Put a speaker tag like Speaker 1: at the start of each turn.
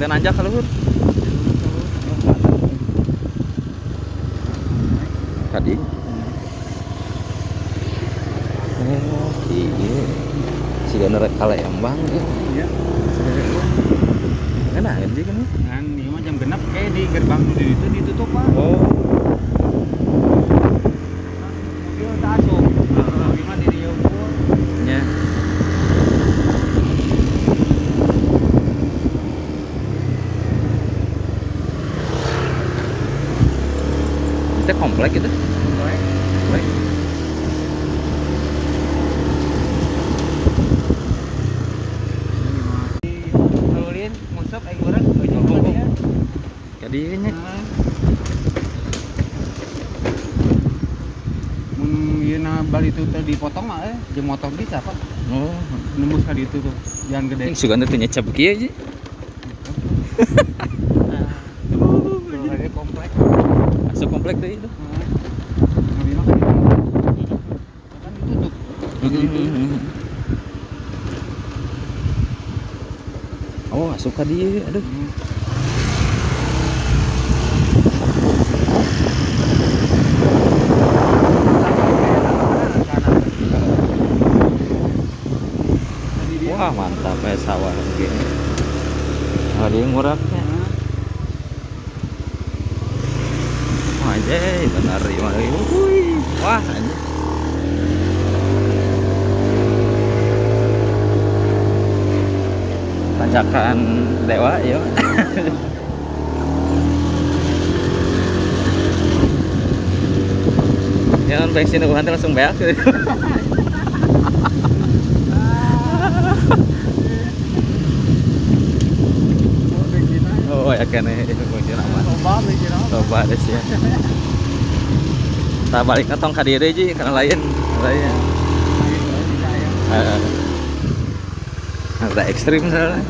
Speaker 1: Kita nanjak ka luhur. Tadi. Oh, iya. Siga rek ka Lembang ya.
Speaker 2: Iya.
Speaker 1: Enak sih kan?
Speaker 2: Kan ieu mah jam 6 kayak di gerbang nu di ditu ditutup, Pak.
Speaker 1: Oh.
Speaker 2: Mobil teu asup. Mobil mah di dieu unggul.
Speaker 1: Nya. Itu komplek itu.
Speaker 2: Komplek.
Speaker 1: Komplek.
Speaker 2: Ulin nguseup aing urang ujung
Speaker 1: Oh, oh.
Speaker 2: ya.
Speaker 1: Jadi nya.
Speaker 2: Mun ieu na bali itu teh dipotong mah jeung motor bisa, Pak.
Speaker 1: Oh.
Speaker 2: Nembus ka ditu tuh, jalan gede.
Speaker 1: Ini sugan teh nyecep kieu aja.
Speaker 2: Tuh, ada komplek.
Speaker 1: Masuk komplek deh itu.
Speaker 2: Heeh. Mobil mah kan ditutup. Kan ditutup.
Speaker 1: Oh, masuk ka dieu. Aduh. Wah, mantap ya sawah gini. Ada yang nguraknya. Wah, anjay, benar ya. Wih. Wah, anjay. Tanjakan Dewa ya. Jangan bensin aku nanti langsung beak. Oh ya kan bensin aman. Coba deh sih. Tak balik tong ka dieu ji karena lain. Lain. Heeh. Ada ekstrim soalnya.